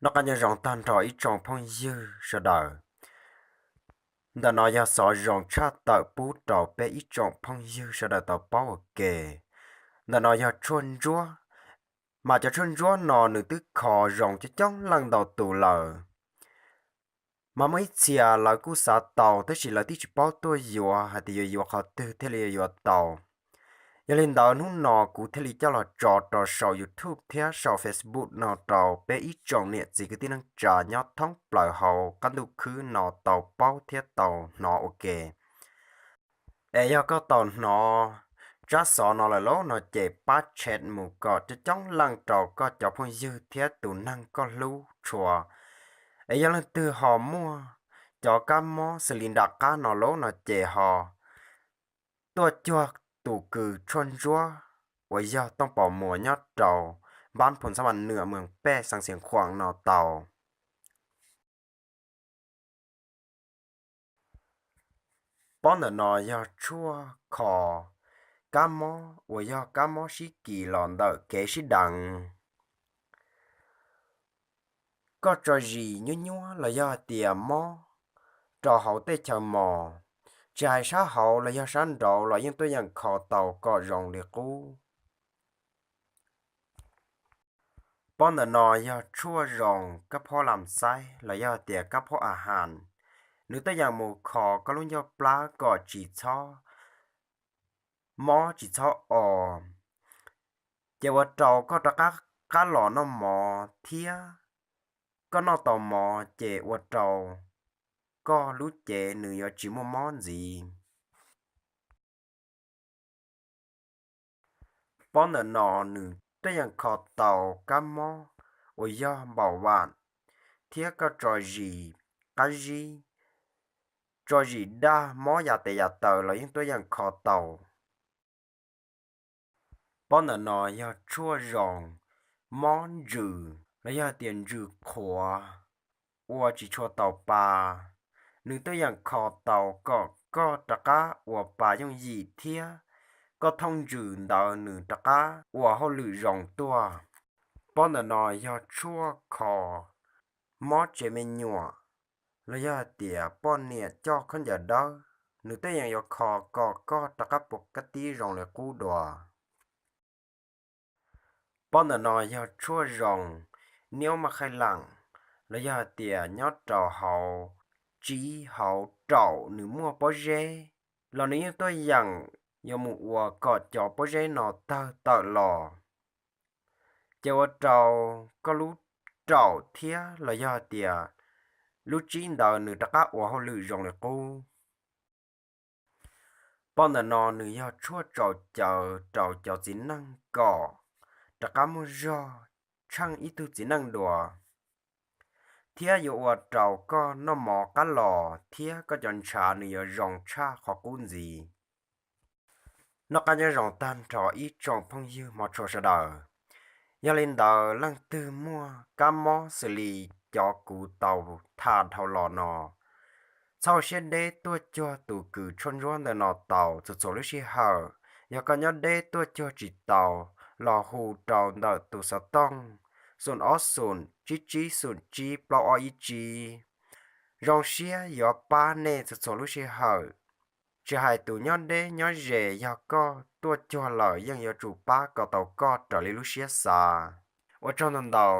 Noj qab nyob zoo tag nrho ib tsoom phooj ywg sawv daws. Ntawm no yog xov zoo tshaj tawm pub rau peb ib tsoom phooj ywg sawv daws tau paub ua ke. Ntawm no yog tshuaj ntsuab, mas cov tshuaj ntsuab no nws twb kho zoo coob coob leej ntau tus lawm. Mas muaj ib txhia lawv kuj xav tau tab sis lawv twb tsis paub tuaj yuav hais tias yuav yuav qhov twg thiaj li yuav tau. Yog li ntawd hnub no kuv thiaj li coj los tso rau saum YouTube thiab saum Facebook no rau peb ib tsoom niam txiv kwv tij neej tsa nyob thoob plaws hauv qab ntuj khwb no tau paub thiab tau hnov ua ke. Es yog koj tau hnov tsab xov no lawm lauj no ces pab tshem mus kom coob coob leej rau koj cov phooj ywg thiab tus neeg koj hlub tshua. Es yog leej twg ho muaj cov kab mob xws li nram qab no lauj no ces ho tuaj cuag tus kws tshuaj ntsuab uas yog Tooj Pos Muas nyob rau npab Phoos Xab Vas Nwam, Mees Pej, xeev Xiav Khuam no tau. Pob ntawm no yog tshuaj kho kab mob uas yog kab mob sib kis los ntawm kev sib deev. Koj tso zis nyuab nyuab los yog hais tias mob rau hauv tej chaw mos, tsis hais sab hauv los yog sab nraud los yeej tuaj yeem kho tau kom zoo li qub. Pob ntawm no yog tshuaj zoo kab phob lam xaib los yog hais tias kab phob a has, nws tuaj yeem mus kho koj lub ncauj plab kom tsis txhob mob tsis txhob o, ces ua rau koj rov qab qab los noj mov thiab koj noj tau mov ces ua rau koj lub cev nws yuav tsis muaj mob ntxiv. Pob ntawm no nws tuaj yeem kho tau kab mob uas yog npaum vam thiab koj tso zis qab zib, tso zis daj mob yam tes yam taw los yeej tuaj yeem kho tau. Pob ntawm no yog tshuaj zoo mob ntsws los yog tias ntsws qhuav, ua tsis tshua tau pa. Nws tuaj yeem kho tau kom koj rov qab ua pa yooj yim thiab koj thooj ntsws ntawd nws rov qab ua hauj lwm zoo tuaj. Pob ntawm no yog tshuaj kho mob tsev me nyuam los yog hais tias poj niam coj khaub ncaws dawb, nws tuaj yeem yuav kho kom koj rov qab puas kab tib zoo li qub dua. Pob ntawm no yog tshuaj zoo niab maj qhaij lam los yog hais tias nyob rau hauv tsiv hauv raum nws muaj pob zeb, los nws yeej tuaj yeem yuav mus ua kom cov pob zeb no tawg tawm los, ces ua rau koj lub raum thiab los yog hais tias lub tsib ntawd nws rov qab ua hauj lwm zoo li qub. Pob ntawm no nws yog tshuaj tsaus cawv rau cov txiv neej kom rov qab muaj zog tsheej ib tug txiv neej dua, thiab yuav ua rau koj noj mov qab los thiab koj cov ntshav nws yuav zoo tshaj qhov qub ntxiv. Noj qab nyob zoo tag nrho ib tsoom phooj ywg hmov tshua sawv daws. Yog li ntawd leej twg muaj kab mob xws li cov kuv tau tham dhau los no, txhob siab deb tuaj cuag tus kws tshuaj ntsuab ntawm no tau txhua txhua lub sij hawm. Yog koj nyob deb tuaj cuag tsis tau, los hu rau ntawm tus xov tooj xoom ob xoom tsib tsib xoom tsib plaub ob ib tsib. Zoo siab yuav pab nej txhua txhua lub sij hawm. Tsis hais tus nyob deb nyob ze, yog koj tuaj cuag lawm yeej yuav tsum pab kom tau koj raws li lub siab xav. Ua tsaug ntau ntau.